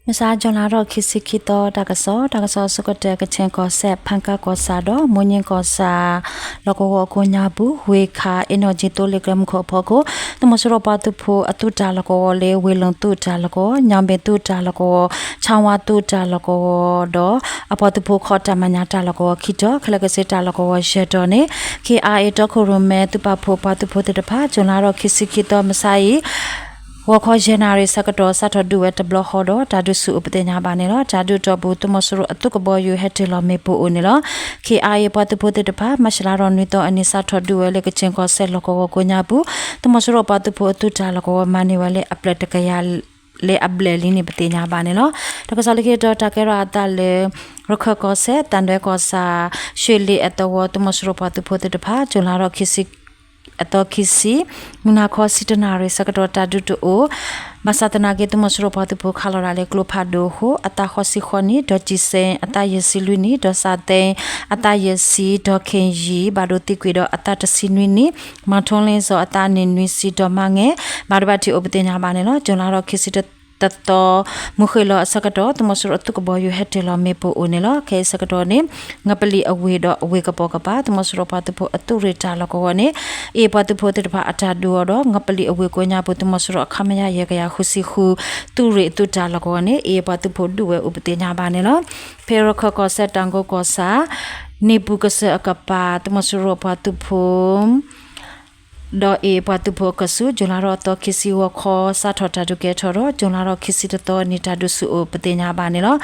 မုၢ်ဆါ June လါထီၣ်ခံဆံခံသီ တၢ်ကစီၣ်, တၢ်ကစီၣ်အဆိကတၢၢ် ကခၠ့ၣ်ကီၢ်စဲၣ် ဖၣ်ကၣ်ကီၢ်ဆၣ်ဒီး မိၢ်ညၣ်ကီၢ်ဆၣ် လီၢ်ကဝီၤကိးညါပူၤ ဝ့ၢ်ခး အ့ၣ်နီၣ်ကၠံၣ်သိလ့ၣ်ကျဲမုၢ်ခိၣ်အဖီခိၣ် သုးမီၤစိရိၤပှၤသုးဖိအသုးတၢ်လီၢ်ကဝီၤလၢ ဝ့ၢ်လူၢ်သုးတၢ်လီၢ်ကဝီၤ, ညၣ်ဘ့ၣ်သုးတၢ်လီၢ်ကဝီၤ, ဆၣ်ဝါသုးတၢ်လီၢ်ကဝီၤဒီး အပှၤသုးဖိခီတၢ်မဲာ်ညါတၢ်လီၢ်ကဝီၤခံတီၤ ခဲလၢာ်ခဲဆ့တၢ်လီၢ်ကဝီၤယဲၢ်တီၤန့ၣ် ခ့ၣ်အါအ့ၣ် တီခိၣ်ရိၣ်မဲသုးပာ်ဖှိၣ်ပှၤသုးဖိသ့ၣ်တဖၣ် June လါထီၣ်ခံဆံခံသီ မုၢ်ဆါအံၤ ဂီၤခီယဲၢ်နၣ်ရံၣ်ဆၢကတီၢ် စးထီၣ်ဒုးဝဲတဘျီဃီဒီး တၢ်ဒုးဆူၣ်အိၣ်ပသ့ၣ်ညါဘၣ်န့ၣ်လီၤ. တၢ်ဒုးတီၢ်ပူၤ သုးမီၤစိရိၤအသုးကဘီယူၤဟဲတ့ၢ်လီၤမ့ၣ်ပိၢ်အိၣ်န့ၣ်လီၤ. ခ့ၣ်အါအ့ၣ်ပှၤသုးဖိသ့ၣ်တဖၣ် မၢ်ၡးလါထီၣ်နွံသီအနံၤ စးထီၣ်ဒုးဝဲလၢကခၠ့ၣ်ကီၢ်စဲၣ်လီၢ်ကဝီၤကိးညါပူၤ သုးမီၤစိရိၤပှၤသုးဖိအသုးတၢ်လီၢ်ကဝီၤ မၤန့ၢ်ဝဲလၢအပျဲၢ်တကယၤ လၢအဘျဲၣ်လံန့ၣ် ပသ့ၣ်ညါဘၣ်န့ၣ်လီၤ. တၢ်ကစီၣ်လၢခံတီၤ တၢ်ကဲထီၣ်အသးလၢ ရခၢၣ်ကီၢ်စဲၣ် သၣ်ဒွဲကီၢ်ဆၣ် ရွှ့ၣ်လ့ၣ်အသဝီ သုးမီၤစိရိၤပှၤသုးဖိသ့ၣ်တဖၣ် June လါထီၣ်ခံဆံ အသီခံဆံ မုၢ်နၤခီဆံတၢနၣ်ရံၣ်ဆၢကတီၢ် တၢ်ဒုးတအိၣ် ဘၣ်ဆၣ်သနာ်က့ သုးမီၤစိရိၤပှၤသုးဖိခးလီၤဒၣ်လၢကျိဖးဒိၣ်အဃိ အသးဃိးဆံဃိးနံၣ် ဒီးကၠံၣ်စ့ အသးယဲၢ်ဆံလွံၢ်နံၣ် ဒီးစးသ့ အသးယဲၢ်ဆံ ဒီးခ့ၣ်ယံၣ် ဘၣ်ဒိသံကွံာ်ဒီးအသးတဆံနွံနံၣ် မၤထိလ့စီၤ အသးနံၣ်နွံဆံ ဒီးမါငဲၤ ဘၣ်ဒိဘၣ်ထံးအိၣ်ပသ့ၣ်ညါဘၣ်န့ၣ်လီၤ. June လါထီၣ်ခံဆံတသီ မုၢ်ဃ့ၢ်လီၤအဆၢကတီၢ် သုးမီၤစိရိၤအသုးကဘီယူၤဟဲတ့ၢ်လီၤမ့ၣ်ပိၢ်အိၣ်န့ၣ်လီၤ. ခဲအံၤဆၢကတီၢ်န့ၣ် ငပလံၣ်အဝ့ၢ်ဒီးအဝ့ၢ်ကပိာ်ကပၤ သုးမီၤစိရိၤပှၤသုးဖိအသုးရ့ၣ်တၢ်လီၢ်ကဝီၤန့ၣ် အ့ၣ်ပှၤသုးဖိသ့ၣ်တဖၣ်အတၢ်ဒုးအီၤဒီး ငပလံၣ်အဝ့ၢ်ကိးညါပူၤ သုးမီၤစိရိၤအခမရ ယဲၢ်ကယၤဃုဆံဃု သုးရ့ၣ်အသုးတၢ်လီၢ်ကဝီၤန့ၣ် အ့ၣ်ပှၤသုးဖိဒုးဝဲအိၣ်ပသ့ၣ်ညါဘၣ်န့ၣ်လီၤ. ဖဲရခၢၣ်ကီၢ်စဲၣ် တၢ်ကိကီၢ်ဆၣ် န့ၢ်ပူၤကစၢၢ်အကပၤ သုးမီၤစိရိၤပှၤသုးဖိ ဒီးအ့ၣ်ပှၤသုးဖိအကဆူး June လါထီၣ်အသီခံဆံဂီၤခီ စးထီၣ်တၢ်ဒုးကဲထီၣ်ဒီး June လါထီၣ်ခံဆံတသီနံၤ တၢ်ဒုးဆူၣ်အိၣ်ပသ့ၣ်ညါဘၣ်န့ၣ်လီၤ.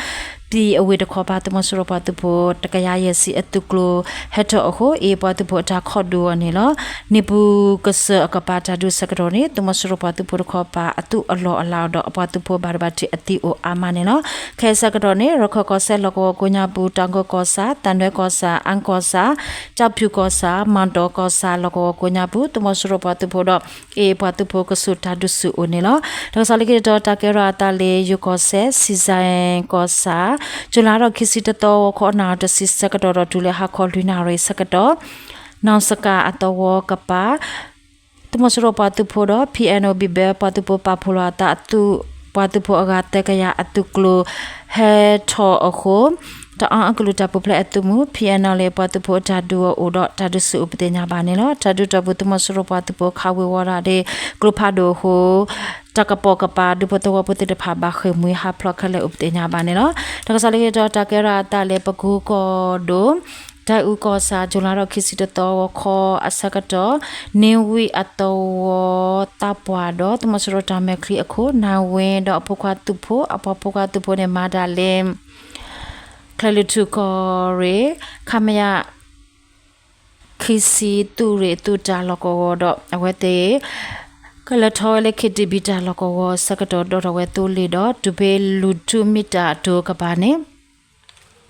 ပံၣ်အဝ့ၢ်တခီပၤ သုးမီၤစိရိၤပှၤသုးဖိ တကယၤယဲၢ်ဆံအသုးကျိၤ ဟဲထီၣ်အဃိ အ့ၣ်ပှၤသုးဖိအတၢ်ခီၣ်ဒုးအီၤန့ၣ်လီၤ. န့ၢ်ပူၤကစၢၢ်အကပၤတၢ်ဒုးဆၢကတီၢ်န့ၣ် သုးမီၤစိရိၤပှၤသုးဖိတခီပၤ အသုးအလီၢ်အလၤဒီး အပှၤသုးဖိဘၣ်ဒိဘၣ်ထံးအသံအိၣ်အါမးန့ၣ်လီၤ. ခဲအံၤဆၢကတီၢ်န့ၣ် ရခၢၣ်ကီၢ်စဲၣ်လီၢ်ကဝီၤကိးညါပူၤ တၢ်ကိကီၢ်ဆၣ် သၣ်ဒွဲကီၢ်ဆၣ် အၣ်ကီၢ်ဆၣ် ကၠီၣ်ဖၠူၣ်ကီၢ်ဆၣ် မၤတီၢ်ကီၢ်ဆၣ် လီၢ်ကဝီၤကိးညါပူၤ သုးမီၤစိရိၤပှၤသုးဖိဒီး အ့ၣ်ပှၤသုးဖိကဆူးတၢ်ဒုးဆူၣ်အိၣ်န့ၣ်လီၤ. တၢ်ကစီၣ်လၢခံတတီၤ တၢ်ကဲထီၣ်အသးလၢ ယိၤကီၢ်စဲၣ် စံၣ်စဲၣ်ကီၢ်ဆၣ် June လါထီၣ်ခံဆံတသီ ဂီၤခီနၣ်ရံၣ်တဆံဆၢကတီၢ်ဒီး တုၤလၢဟါခီလွံၢ်နၣ်ရံၣ်ဆၢကတီၢ် နီၢ်စကၤအသဝီကပၤ သုးမီၤစိရိၤပှၤသုးဖိဒီး ဖံၣ်အဲၣ်နီၣ်ဘံၣ်ဘၢ ပှၤသုးဖိပာ်ဖှိၣ်လီၤအသးအသုး ပှၤသုးဖိအဂၤသၢကယၤအသုးကျိၤ ဟဲထီၣ်အဃိ တအီအကလုာ်တၢ်ပူၤဖျဲးအသုးမုၢ် ဖံၣ်အဲၣ်နီၣ်လၢပှၤသုးဖိအတၢ်ဒုးအီၤအိၣ်ဒီး တၢ်ဒုးဆူၣ်အိၣ်ပသ့ၣ်ညါဘၣ်န့ၣ်လီၤ. တၢ်ဒုးတီၢ်ပူၤ သုးမီၤစိရိၤပှၤသုးဖိခးဝ့ၤဝီၤဒၣ်လၢ ကျိဖးဒိၣ်အဃိ တၢ်ကပိာ်ကပၤ ဒူဖိသဝီဖိသ့ၣ်တဖၣ် ဘၣ်ဃ့ၢ်မှံဟးဖျိးခဲလၢာ်အိၣ်ပသ့ၣ်ညါဘၣ်န့ၣ်လီၤ. တၢ်ကစီၣ်လၢခံတတီၤ တၢ်ကဲထီၣ်အသးလၢ ပကိကီၢ်ဒိၣ် ဒဲအူကီၢ်ဆၣ် June လါထီၣ်ခံဆံတသီ ဂီၤခီအဆၢကတီၢ် န့ၢ်ဝံအသဝီသးပှၢ်ဒီး သုးမီၤစိရိၤတၢ်မဲာ်ချံအခိၣ် နၢ်ဝ့ဒီးအဖိခွါသုးဖိ အပှၤဖိခွါသုးဖိန့ၣ် မၤဒၣ်လၢ ချဲးလွၢ်ထူၣ်ကီၢ်ရ့ၣ် ခမရ ခံဆံ သုးရ့ၣ်သုးတၢ်လီၢ်ကဝီၤဒီး အဝဲသ့ၣ် ကလဲၤထီၣ်ဝဲလၢ ခ့ၣ်ဒံၣ်ဘံၣ်တၢ်လီၢ်ကဝီၤဆၢကတီၢ် ဒီးထီၣ်ဝဲသိလ့ၣ်ဒီး တုၤဖဲလွၢ်ထူၣ်မံတၢ်တိၤကပၤန့ၣ်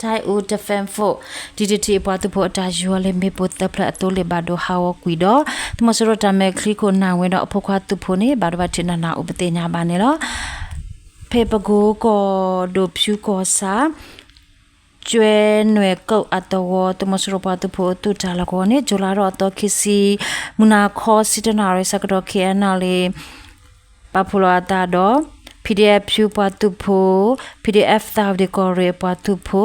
ဒဲအူ Defense Force ဒံၣ်ထံၣ်ထံၣ် အပှၤသုးဖိအတၢ်ယူၤအီၤလၢ မ့ၣ်ပိၢ်သၢဖျၢၣ်အသိလ့ၣ်ဘၣ်ဒိဟးဂီၤကွံာ်ဒီး သုးမီၤစိရိၤတၢ်မဲာ်ချံခိၣ် နၢ်ဝ့ဒီးအဖိခွါသုးဖိန့ၣ် ဘၣ်ဒိဘၣ်ထံးနးနးအိၣ်ပသ့ၣ်ညါဘၣ်န့ၣ်လီၤ. ဖဲပကိကီၢ်ဒိၣ်ဖၠူကီၢ်ဆၣ် ကၠဲနွဲၣ်ကိးအသဝီ သုးမီၤစိရိၤပှၤသုးဖိအသုးတၢ်လီၢ်ကဝီၤန့ၣ် June လါထီၣ်အသီခံဆံ မုၢ်နၤခီဆံတၢနၣ်ရံၣ်ဆၢကတီၢ် ခ့ၣ်အဲၣ်နီၣ်လ့ ပာ်ဖှိၣ်လီၤအသးဒီး PDF ဖၠူပှၤသုးဖိ PDF သၣ်ဝံၤကီၢ်ရ့ၣ်အပှၤသုးဖိ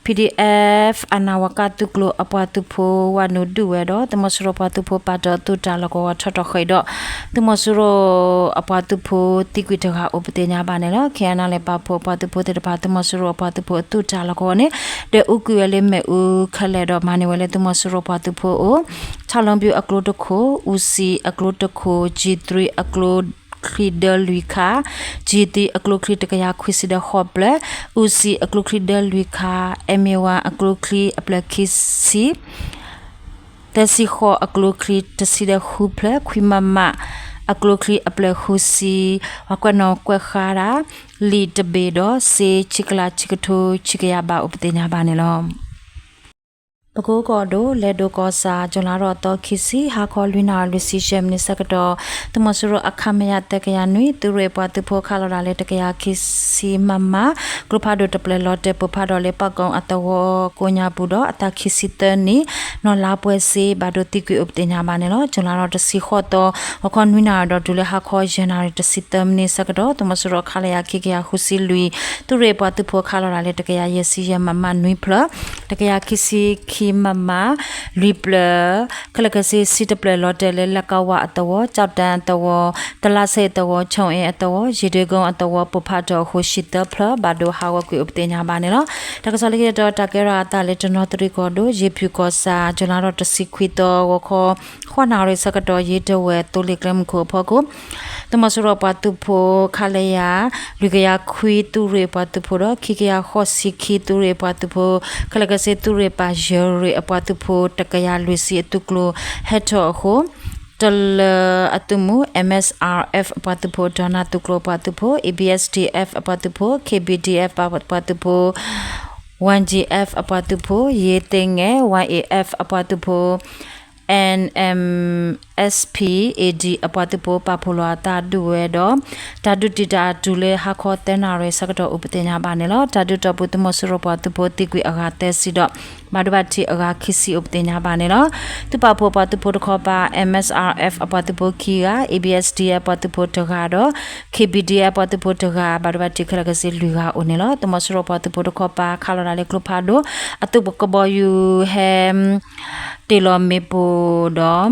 PDF အနၢ်ဝၤကၣ်သုးကျိၤအပှၤသုးဖိ ဝၤနုာ်ဒုးဝဲဒီး သုးမီၤစိရိၤပှၤသုးဖိပာ်တ့ၢ်သုးတၢ်လီၢ်ကဝီၤထီၣ်ထီၣ်ဃ့ၢ်ဒီး သုးမီၤစိရိၤအပှၤသုးဖိသံကွံာ်တဂၤအိၣ်ပသ့ၣ်ညါဘၣ်န့ၣ်လီၤ. ခ့ၣ်အဲၣ်နီၣ်လ့ပာ်ဖှိၣ်ပှၤသုးဖိသ့ၣ်တဖၣ် သုးမီၤစိရိၤအပှၤသုးဖိအသုးတၢ်လီၢ်ကဝီၤန့ၣ် ဒဲအူကွံာ်ဝဲလၢမ့ၣ်အူခဲလၢာ်ဒီး မၤန့ၢ်ဝဲလၢသုးမီၤစိရိၤပှၤသုးဖိအအိၣ် ထီလီဘၠူအကျိတခိၣ် အူစံအကျိတခိၣ် G three အကျိချံဒၢလွံၢ်ခါ G three အကျိချံတကယၤခွံဆံဒီးဃိးဖျၢၣ် အူစံအကျိချံဒၢလွံၢ်ခါ M one အကျိချံအဖျၢၣ်ခံဆံ သၢဆံဃိးအကျိချံတဆံဒီးဃုဖျၢၣ် ခွံ မမ အကျိချံအဖျၢၣ်ဃုဆံ ပှၤကွဲးနီၣ်ကွဲးဃါဒၣ် လံာ်တဘ့ၣ်ဒီးစ့ဆံကလးဆံကထိဆံကယၤဘးအိၣ်ပသ့ၣ်ညါဘၣ်န့ၣ်လီၤ. ပကိကီၢ်ဒိၣ် လဲၤဒိၣ်ကီၢ်ဆၣ် ကၠူၤလါထီၣ်သီခံဆံ ဟါခီလွံၢ်နၣ်ရံၣ်လွံၢ်ဆံယဲၢ်မံးနံးဆၢကတီၢ် သုးမီၤစိရိၤ အခမရ သၢကယၤနွံ သုးရ့ၣ်အပှၤသုးဖိ ခးလီၤဒၣ်လၢတကယၤခံဆံ MM ကျိဖးဒိၣ်တဖျၢၣ်လီၤတဲာ်ပိၢ်ဖးဒီးလၢ ပၣ်ကိၣ်အသဝီကိးညါပူၤဒီး အသးခံဆံသၢနံၣ် နီၢ်လါပှဲၤစ့ ဘၣ်ဒိသံကွံာ်အိၣ်ပသ့ၣ်ညါဘၣ်န့ၣ်လီၤ. ကၠူၤလါထီၣ်တဆံဃိးသီ ဂီၤခီနွံနၣ်ရံၣ်ဒီးတုၤလၢဟါခီယဲၢ်နၣ်ရံၣ်တဆံသၢမံးနံးဆၢကတီၢ် သုးမီၤစိရိၤ ခလရ ခံကယၤဃုဆံလွံၢ် သုးရ့ၣ်အပှၤသုးဖိ ခးလီၤဒၣ်လၢတကယၤယဲၢ်ဆံယဲၢ် MM နွံဖျၢၣ် တကယၤခံဆံခံ MM လွံၢ်ဖျၢၣ် ခဲလၢာ်ခဲဆ့ဆံတဖျၢၣ်လီၤတဲာ်လၢ လၢကဝၣ်အသဝီ ကၠီၣ်တၢ်အသဝီ သလါဆဲးအသဝီ ခၠိၣ်အ့အသဝီ ယံာ်ဒ့ကိအသဝီ ပိၢ်ဖးထီၣ်အဃိ ဆံသၢဖျၢၣ် ဘၣ်ဒိဟးဂီၤကွံာ်အိၣ်ပသ့ၣ်ညါဘၣ်န့ၣ်လီၤ. တၢ်ကစီၣ်လၢခံတတီၤ တၢ်ကဲထီၣ်အသးလၢတနီသရံၣ်ကီၢ်ဒိၣ် ယ့ၤဖၠူၣ်ကီၢ်ဆၣ် ကၠူၤလါထီၣ်တဆံခွံသီ ဂီၤခီ ဃိးနၣ်ရံၣ်ဆၢကတီၢ် ယ့ၤတဝဲၢ်သိလ့ၣ်ကျဲမုၢ်ခိၣ်အဖီခိၣ် သုးမီၤစိရိၤပှၤသုးဖိ ခလရ လွံၢ်ကယၤခွံ သုးရ့ၣ်ပှၤသုးဖိဒီး ခံကယၤဃိးဆံခံ သုးရ့ၣ်ပှၤသုးဖိ ခဲလၢာ်ခဲဆ့ သုးရ့ၣ်ပၢ်ယဲၢ်ရ့ၣ်အပှၤသုးဖိ တကယၤလွံၢ်ဆံအသုးကျိၤဟဲထီၣ်အဃိ တလၢၤအသုးမုၢ် MSRF အပှၤသုးဖိ ဒီနၢ်သုးကျိၤအပှၤသုးဖိ ABSDF အပှၤသုးဖိ KPDF အပှၤသုးဖိ YGF အပှၤသုးဖိ ယ့ၤသ့ၣ်ငဲၣ် YAF အပှၤသုးဖိ NMSP-AD အပှၤသုးဖိ ပာ်ဖှိၣ်လီၤအသးဒုးဝဲဒီး တၢ်ဒုးတံာ်တာ်တုၤလၢဟါခီသၢနၣ်ရံၣ်ဆၢကတီၢ်အိၣ်ပသ့ၣ်ညါဘၣ်န့ၣ်လီၤ. တၢ်ဒုးတီၢ်ပူၤ သုးမီၤစိရိၤပှၤသုးဖိသံကွံာ်အဂၤသၢဆံဒီး ဘၣ်ဒိဘၣ်ထံးအဂၤခံဆံအိၣ်ပသ့ၣ်ညါဘၣ်န့ၣ်လီၤ. သုးပာ်ဖှိၣ်ပှၤသုးဖိတခီပၤ MSRF အပှၤသုးဖိခံဂၤ ABSDF အပှၤသုးဖိတဂၤဒီး KPDF အပှၤသုးဖိတဂၤ ဘၣ်ဒိဘၣ်ထံးခဲလၢာ်ခဲဆ့လွံၢ်ဂၤအိၣ်န့ၣ်လီၤ. သုးမီၤစိရိၤပှၤသုးဖိတခီပၤ ခးလီၤဒၣ်လၢကျိဖးဒိၣ် အသုးကဘီယူၤဟဲ တ့ၢ်လီၤမ့ၣ်ပိၢ်ဒီး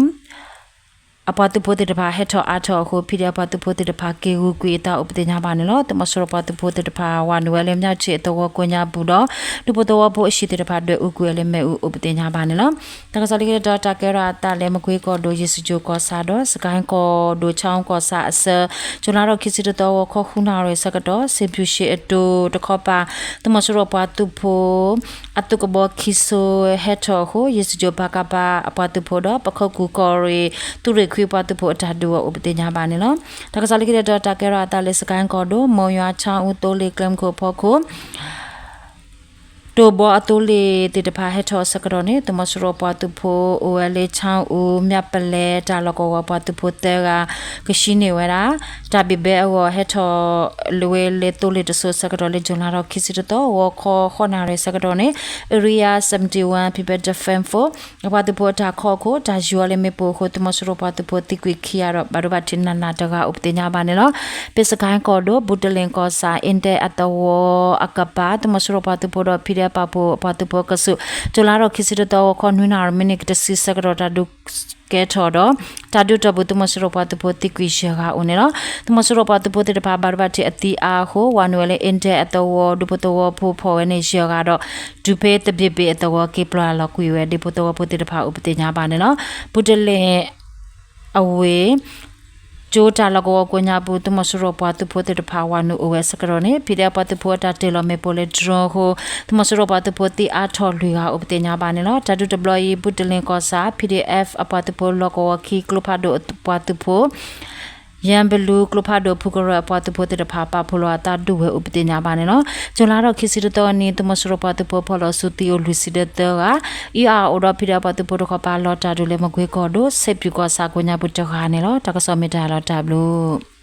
အပှၤသုးဖိသ့ၣ်တဖၣ်ဟဲထီၣ်အါထီၣ်အဃိ PDF ပှၤသုးဖိသ့ၣ်တဖၣ်က့ၤဂုာ်ကွံာ်အသးအိၣ်ပသ့ၣ်ညါဘၣ်န့ၣ်လီၤ. သုးမီၤစိရိၤပှၤသုးဖိသ့ၣ်တဖၣ် ဝးနုာ်ဝဲလၢ မၠၣ်ဆံးအသဝီကိးညါပူၤဒီး ဒူဖိသဝီဖိအဟံၣ်သ့ၣ်တဖၣ် ဒွဲၣ်အူကွံာ်ဝဲလၢမ့ၣ်အူအိၣ်ပသ့ၣ်ညါဘၣ်န့ၣ်လီၤ. တၢ်ကစီၣ်လၢခံတတီၤ တၢ်ကဲထီၣ်အသးလၢ မကွ့ကီၢ်ဒိၣ် ယ့ၣ်စကၠိၣ်ကီၢ်ဆၣ်ဒီး စကဲၣ်ကီၢ်ဒိၣ် ခၠၣ်အူကီၢ်ဆၣ်အဆၢ ကၠူၤလါထီၣ်ခံဆံတသီ ဂီၤခီဃုနၣ်ရံၣ်ဆၢကတီၢ် စ့ၣ်ဖၠူၣ်ၡ့အတိၤတခီပၤ သုးမီၤစိရိၤပှၤသုးဖိ အသုးကဘီခံစိၤဟဲထီၣ်အဃိ ယ့ၣ်စကၠိၣ် ပကဖ အပှၤသုးဖိဒီး ပခိၣ်ကူၣ်ကီၢ်ရ့ၣ် သုးရ့ၣ်ခွံပှၤသုးဖိအတၢ်ဒုးအီၤအိၣ်ပသ့ၣ်ညါဘၣ်န့ၣ်လီၤ. တၢ်ကစီၣ်လၢခံတတီၤ တၢ်ကဲထီၣ်အသးလၢ စကဲၣ်ကီၢ်ဒိၣ် မိၢ်ယွၤ ခၠၣ်အူ သိလ့ၣ်ကျဲမုၢ်ခိၣ်အဖီခိၣ် တိၢ်ဘီအသိလ့ၣ်သ့ၣ်တဖၣ်ဟဲထီၣ်အဆၢကတီၢ်န့ၣ် သုးမီၤစိရိၤပှၤသုးဖိအိၣ်ဝဲလၢ ခၠၣ်အူ မၠၣ်ပလဲ တၢ်လီၢ်ကဝီၤပှၤသုးဖိသၢဂၤ ကဆှံန့ၢ်ဝဲဒၣ် တၢ်ဘံၣ်ဘဲအဂီၢ် ဟဲထီၣ်လၢဝဲလၢသိလ့ၣ်တစိၤဆၢကတီၢ်လၢ ကၠူၤလါထီၣ်ခံဆံတသီ ဂီၤခီဃိးနၣ်ရံၣ်ဆၢကတီၢ်န့ၣ် Area seventy one People Defense Force အပှၤသုးဖိအတၢ်ခီၣ်ခိၣ် တၢ်ယူၤအီၤလၢမ့ၣ်ပိၢ်အဃိ သုးမီၤစိရိၤပှၤသုးဖိသံကွံာ်ခံဂၤဒီး ဘၣ်ဒိဘၣ်ထံးနးနးတဂၤအိၣ်ပသ့ၣ်ညါဘၣ်န့ၣ်လီၤ. ဖဲစကဲၣ်ကီၢ်ဒိၣ် ဘူးတလ့ၣ်ကီၢ်ဆၣ် အ့တဲအသဝီအကပၤ သုးမီၤစိရိၤပှၤသုးဖိဒီး PDF ပာ်ဖှိၣ်အပှၤသုးဖိအကဆူး ကၠူၤလါထီၣ်ခံဆံတသီ ဂီၤခီနွံနၣ်ရံၣ်မံးနံးတဆံဆၢကတီၢ် တၢ်ဒုးကဲထီၣ်ဒီး တၢ်ဒုးတီၢ်ပူၤ သုးမီၤစိရိၤပှၤသုးဖိသံကွံာ်ယဲၢ်ဂၤအိၣ်န့ၣ်လီၤ. သုးမီၤစိရိၤပှၤသုးဖိသ့ၣ်တဖၣ် ဘၣ်ဒိဘၣ်ထံးအသံအါအဃိ ဝးနုာ်ဝဲလၢအ့တဲအသဝီ ဒူဖိသဝီဖိဖီၣ်ဝဲန့ၣ်ယဲၢ်ဂၤဒီး တုၤဖဲသဘ့ၣ်ဘ့ၣ်အသဝီ က့ၤပျီလီၤကွံာ်ဝဲ ဒူဖိသဝီဖိသ့ၣ်တဖၣ်အိၣ်ပသ့ၣ်ညါဘၣ်န့ၣ်လီၤ. ဘူးတလ့ၣ်အဝ့ၢ် ကၠိတၢ်လီၢ်ကဝီၤကိးညါပူၤ သုးမီၤစိရိၤပှၤသုးဖိသ့ၣ်တဖၣ် ဝးနုာ်အိၣ်ဝဲဆၢကတီၢ်န့ၣ် PDF ပှၤသုးဖိအတၢ်တ့ၢ်လီၤမ့ၣ်ပိၢ်လၢ drone အဃိ သုးမီၤစိရိၤပှၤသုးဖိသံအါထီၣ်လွံၢ်ဂၤအိၣ်ပသ့ၣ်ညါဘၣ်န့ၣ်လီၤ. တၢ်ဒုးတဘျီအံၤ ဘူးတလ့ၣ်ကီၢ်ဆၣ် PDF အပှၤသုးဖိလီၢ်ကဝီၤခံ ကျိဖးဒိၣ်အပှၤသုးဖိ ယၢဘလူးကျိဖးဒိၣ်ဖုကရၢအပှၤသုးဖိသ့ၣ်တဖၣ် ပာ်ဖှိၣ်လီၤအသးဒုးဝဲအိၣ်ပသ့ၣ်ညါဘၣ်န့ၣ်လီၤ. ကၠူၤလါထီၣ်ခံဆံတသီအနံၤ သုးမီၤစိရိၤပှၤသုးဖိဖီၣ်လီၤဆူသံအိၣ်လွံၢ်ဆံဒီးသၢဂၤ အံၤအအိၣ်ဒီး PDF ပှၤသုးဖိတခီပၤ လီၤတၢ်ဒုးလၢ မကွ့ကီၢ်ဒိၣ် စ့ၣ်ဖၠူၣ်ကီၢ်ဆၣ်ကိးညါပူၤတဂၤန့ၣ်လီၤ. တၢ်ကစီၣ်မ့ၢ်တၢ်လီၤတၢ်ဘျုး